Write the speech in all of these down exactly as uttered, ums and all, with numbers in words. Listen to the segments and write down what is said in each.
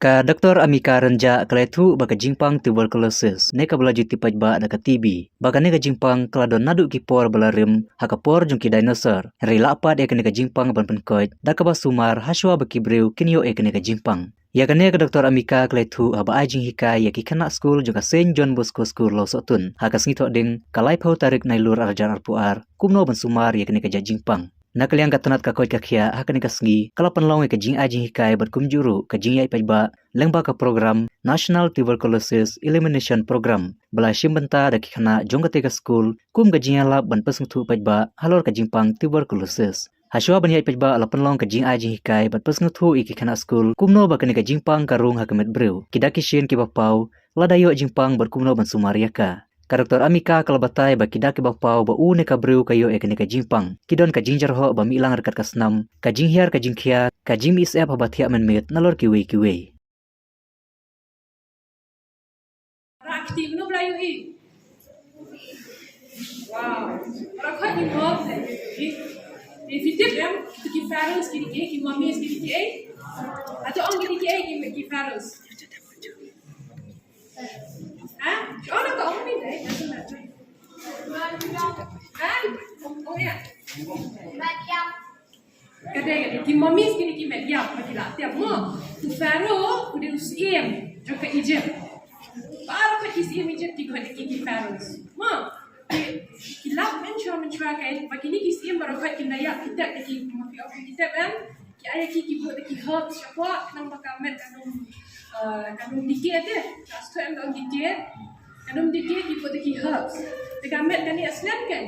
Ka Doktor Amika Rynjah ka la ïathuh ba ka jingpang tuberculosis ne kaba la ju tip paidbah da ka T B, ba kane ka jingpang ka la don naduh ki por ba la rim ha ka por jong ki dinosaur. Hynrei la pat ïa kane ka jingpang ban pynkoit da kaba sumar hashwa ba ki briew kin ïoh ïa kane ka jingpang. Ïa kane ka Doktor Amika ka la ïathuh haba ai jinghikai ïa ki khynnah skul jong ka Saint John Bosco School Lawsohtun ha ka sngi Thohdieng ka laiphew tarik Nailur arhajar arphew ar kumno ban sumar ïa kane ka jait jingpang. Na ka liang ka tnat ka koit ka khiah ha kane ka sngi ka la pynlong ïa ka jingai jinghikai bad kumjuh ruh ka jingïaid paidbah lyngba ka program National Tuberculosis Elimination Program ba la shim bynta da ki khynnah jong katei ka skul kum ka jingïalap ban pynsngewthuh paidbah halor ka jingpang tuberculosis. Hashwa ban ïaid paidbah la pynlong ka jingai jinghikai bad pynsngewthuh ïa ki khynnah skul kumno ba kane ka jingpang ka rung ha ka met briew, ki dak ki shin kiba paw, lada ïoh jingpang bad kumno ban sumar ïa ka. Ka Doktor Amika ka la batai ba ki dak kiba paw ba u ne ka briew ka ïoh ïa kane ka jingpang ki don ka jingjyrhoh ba mih lang ryngkat ka snam, ka jinghiar ka jingkhia, ka jingmih syep haba thiah mynmiet nalor kiwei kiwei. Rakti mano ba la ïohi? Wow. Para khot ni mo. If you tip them, ki pharaohs ki dei ki, ki mummies ki dei ki. Ato ong ki dei ki, ki pharaohs. Ha? Ki ong ka ong ni dei. Ha? Ong ïa. Ka dei, ka dei ki mummies ki dei ki met ïap ba ki la tep mo. U Pharaoh u dei u syiem jong ka Egypt. Baroh ki syiem Egypt ki khot ki, ki pharaohs. Mo. Ki, ki lap mynshuwa mynshuwa ka ba kine ki syiem baroh ki la ïap ki tep ki, ki tep kan. Ki ai ki, ki buh ki herbs shapoh nang ba ka met kan ym, eh, kan ym dikit te. Ka sdang em dang dikit. Kan ym dikit ki buh ki herbs. Te ka met kan ïa slem kan.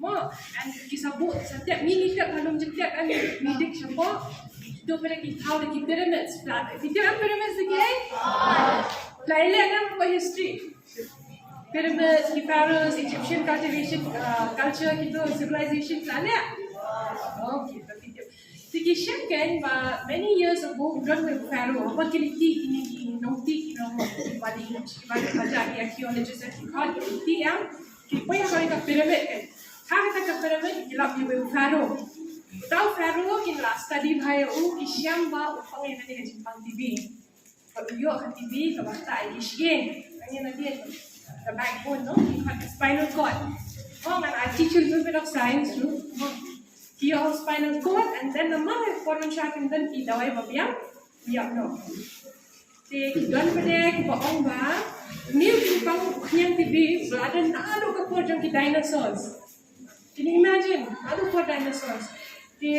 Mo, and ki sa buh, sa tep, ngi ngi tep, harum je tep, and ngi dik shapoh. Kito pynban ki thaw da ki pyramids, flat. Ki tep pyramids da ki, eh? Flat, ïa leh nang ba history. Pyramids, ki pharaohs, Egyptian cultivation, uh, culture, kito civilization, flat, ïa? Okay, okay, okay. Te ki shem kan ba many years ago, u don uwei u pharaoh, haba ki leit tih kine ki nongtih, ki nong, ki ba dei, ki ba dei, ki archaeologist, ki khot, ki leit tih, em, ki poi ha kawei ka pyramid kan. Ha kata ka pyramid ki lap ïa uwei u pharaoh. Uta u pharaoh kin la study bha ïa u, ki shem ba u pang ïa kane ka jingpang T B. Ba u ïoh ka T B kaba ktah ïa ki shyieng. Kane na dien ka backbone, no? Ki khot ka spinal cord. Oh, ngan ai teach you a little bit of science, no? Ki ïoh spinal cord, and then namar por mynshwa kim don ki dawai ba biang, ïa, no. Te ki don pat de kiba ong ba une u jingpang u khñiang T B u la don naduh ka por jong ki dinosaurs. Can you imagine? Naduh ka por dinosaurs. Te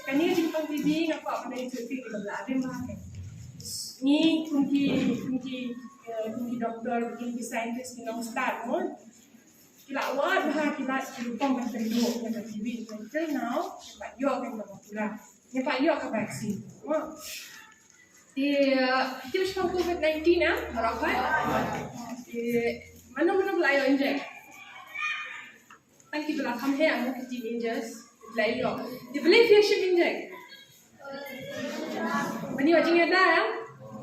kane ka jingpang T B nga kwah ban ïathuh ïa phi kaba la rim bha. Ngi kum ki, kum ki, eh, kum ki doktor, kum ki scientist, ki nongstad, mo. Ki la wad bha, ki la, ki rukom ban pynduh ïa ka T B. Until now ngim pat ïoh kaba pura. Ngim pat ïoh ka vaccine. Mo. Te, eh, te shaphang covid nineteen, eh, baroh pat. Te mano mano ba la ïoh inject? Tang kiba la kham heh, mo, ki teenagers ba la ïoh. Te balei phi shym inject? Ban ïoh jingïada, eh?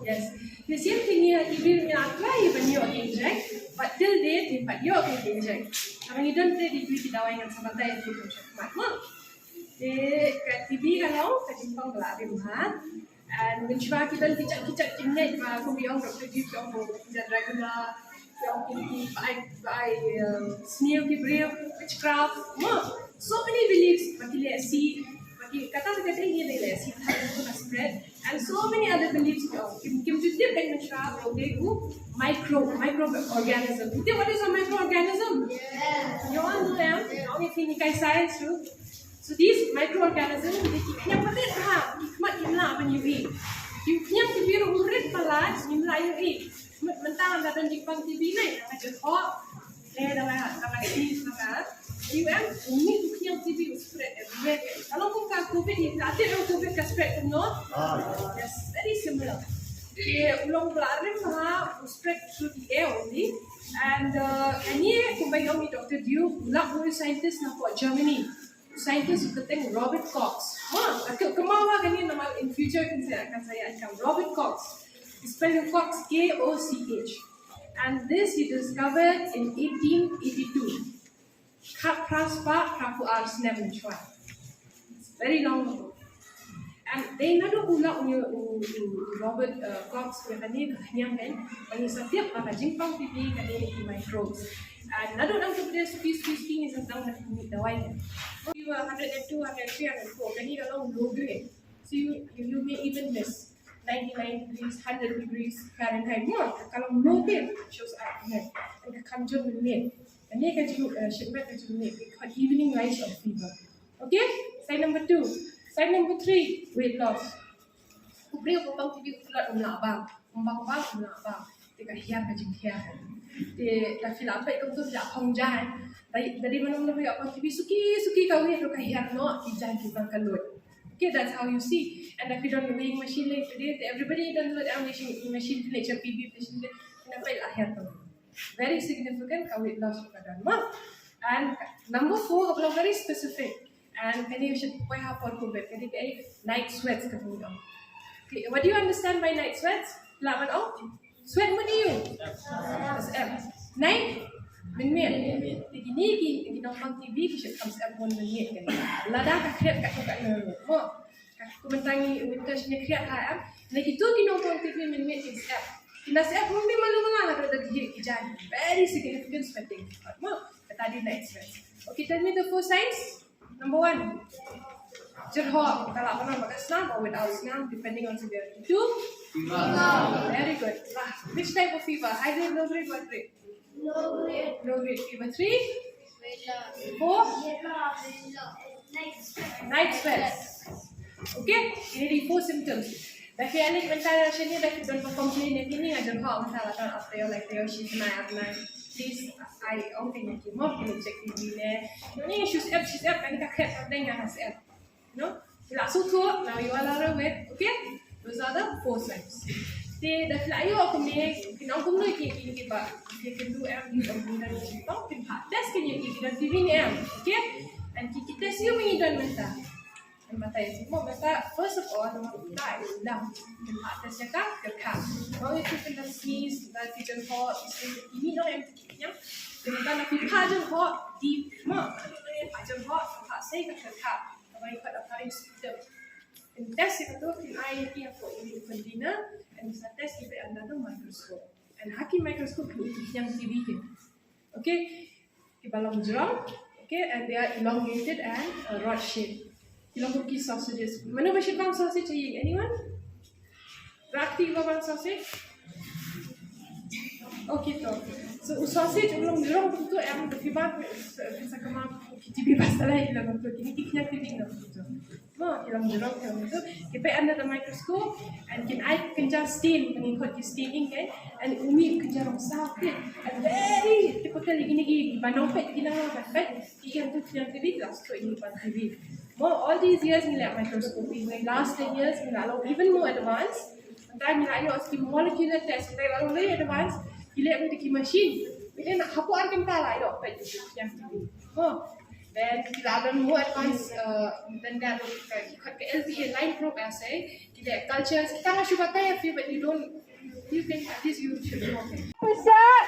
Yes. Te same thing, ngi ha T B ngi la try ban ïoh inject, but till date ngim pat ïoh inject. Haba ngi don te dei ki dawai ngan sa batai ïa phi kumno sha khmat, mo. Te ka T B ka long ka jingpang ba la rim bha. And mynshwa ki don ki jait ki jait ki ngeit ba kum ïa u Doktor Dew ki ong ba ki jait regular, ki ong ki, ki ba ai, ba ai, uh, sniew ki briew, witchcraft, mo. So many beliefs ba ki leh sih, ba ki kata kata ngi leh sih, tang ka spread. And so many other beliefs ki ong kim, kim ju tip mynshwa ba u dei u micro, microorganism. You think what is a microorganism? You all know them? Ong ïa phi, ngi hikai science ruh. So these microorganisms, ki khñiang palat bha, ki khmat kim lah ban ïohi. Ki khñiang T B ruh u rit palat, ngim lah ïohi. Mynta lada don jingpang T B ne, da nga jyrhoh, ne da nga, da nga sneeze, da nga, U M, u mih u khñiang T B u spread everywhere. Ka long kum ka covid ni, ka tip u covid ka spread kumno? Yes, very similar. Te u long ba la rim bha, u spread through the air only. And, uh, kane kumba ong i Doktor Dew, u lap u scientist napoh Germany. Scientist u kyrteng Robert Koch. Ha, ka, ka mawa kane namar in future kan sa, kan sa ïa kan Robert Koch. Spelling Koch, K O C H. And this he discovered in eighteen eighty-two. Khatphra spah phraphew ar snem mynshwa. It's very long ago. Dei naduh u la u, u, u Robert, uh, Koch, u kane ka khñiang, kan, ba ngi sa tip ba ka jingpang T B ka dei na ki microbes. And naduh nangta suki suki suki ngi sa sdang da ki dawai, kan. Fever hundred and two, hundred and three, hundred and four, kane ka long low grade. So you, you, you may even miss ninety-nine degrees, hundred degrees Fahrenheit. Mo, ka long low grade, shows up, kan. And ka kham jur mynmiet. Kane ka jing, uh, shipment ka jingmih, we call evening rise of fever. Okay? Sign number two. Sign number three, weight loss. U briew ba pang T B u tlot um lah bang, um bang bang um lah bang. Te ka hiar ka jinghiar. Te da phi lah peit kumtu phi lah phong jai. Da, da dei mano mano phi lah pang T B suki suki ka weight ruh ka hiar noh, ki jai ki bang ka lut. Okay, that's how you see. And da phi don weighing machine lei today, te everybody don lut, ah, weighing machine, phi leit sha P B, phi leit, phi leit, phi leit, phi leit, Very significant ka weight loss ka don, mo. And number four, ka long very specific. And kane ka shait poi ha por Covid, kane ka night sweats ka bun. Okay, what do you understand by night sweats? Lah ban ong? Sweat mut aïu? Sweat. Night? Mynmiet. Te kine ki, ki nongpang T B ki shait kham sweat bun mynmiet, kan. Lada ka khriat katno katno, mo. Kumta ngi mynta shane khriat ha em. Na kito ki nongpang T B mynmiet kin sep. Kin da sep mynmiet malu mala haduh da ki, ki jai. Very significant sweating. Mo, kata dei night sweat. Okay, tell me the four signs. Number one. Jyrhoh, ka lah ban long bad ka snam or without snam, depending on severity. Two. Fever. Very good. Lah, which type of fever? High grade, low grade, what grade? Low grade. Low grade fever. Three. Four. Night sweats. Okay, ini dei four symptoms. Da phi ïaleit mynta shane, da phi don ba complain ïa kine, nga jyrhoh mynta la don ar taïew lai taïew, shi bnai ar bnai. Please, ai ong ïa ki mo, ki check T B ne. Ïoh ni shu sep, shu sep, kane ka khriat ka dang ka sep. No? Phi lah sngewthuh, now you all are aware, okay? Those are the four signs. Te da phi lah ïoh kumne, phin ong kumno ïa ki, ki, ki ba, ki, ki, ki, em, ki, ki, ki, ki, phin phah test kine ki, ki don T B ne em, okay? And ki, ki test ïoh ma ngi don mynta. Em, batai ïa ki mo mynta, first of all, namar u da, u da, phin phah test ïa ka kyrkhat. Mo ïa ki phin da sneeze, da ki jyrhoh, ki sneeze, ki mih noh em ki khñiang. Te mynta da phi phah jyrhoh, deep, mo, phah jyrhoh, phah sei ka kyrkhat. Kaba ngi khot a pharyngeal symptom. Phin test ïa kato, phin ai ïa ki hapoh ine i container, and phin sa test ïa ki under the microscope. And ha ki microscope phin i ki khñiang T B ki. Okay? Kiba long jrong, okay, and they are elongated and, uh, rod shape. Ki long kum ki sausages. Mano ba shait bang sausage ha ïing, anyone? Rakti ba bang sausage? Okay to. So u sausage u long jrong kumtu em, da phi bang, phi sa kynmaw ki T B ba sa lai, ki long kumtu, kine ki khñiang T B ki long kumtu. Mo, ki long jrong, ki long kumtu. Ki peit under the microscope and kin ai kynja stain, ngi khot ki stain ink, eh, and u mih kynja rong saw, okay. And very typical ïa kine kiba nang peit, ki nang peit, peit, ki khñiang tu khñiang T B, last to ine i pang T B. Mo, all these years ngi leh microscopy, in the last ten years ngi la long even more advanced. Mynta ngi la ïoh ki molecular test, ngi la long very advanced. Ngi leh mynta ki machine. Ngi leh na hapoh ar kynta la ïoh peit ki khñiang T B. Mo, then ki la don more advanced, uh, than that, uh, ki khot ka L P A, line probe assay. Ki leh cultures, kita nga shu batai ïa phi, but you don't, you think at least you should know, okay? Pyrshah.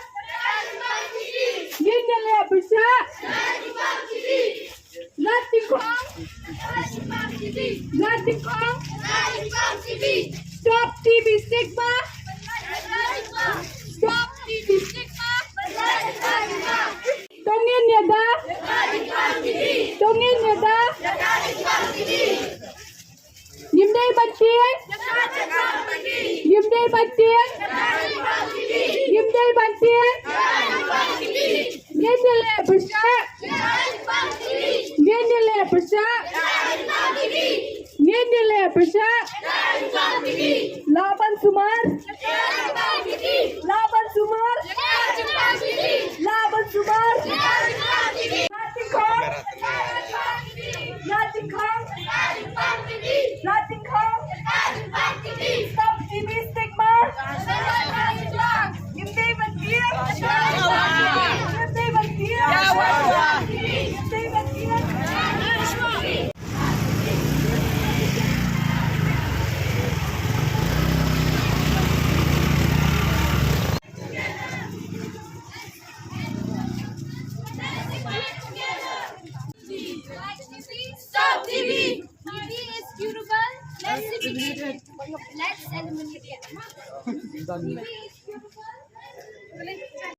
Ngin ïaleh pyrshah. Lad tyngkhong. Lad tyngkhong. Stop T B stigma. Stop T B stigma. To ngin ïada. To ngin ïada. Ngim dei ban tieng. Ngim dei ban tieng. Ngim dei ban tieng. Ngin ïaleh pyrshah. Ngin ïaleh pyrshah. Ngin ïaleh pyrshah. Lah ban sumar. Lah ban sumar. Lah ban sumar. Lah tyngkhong. Lah tyngkhong. Lah tyngkhong. Stop T B stigma. Ngim dei ban tieng. Ngim dei ban tieng. Ngim dei ban tieng. Stop T B! T B is curable. Let's Let's celebrate.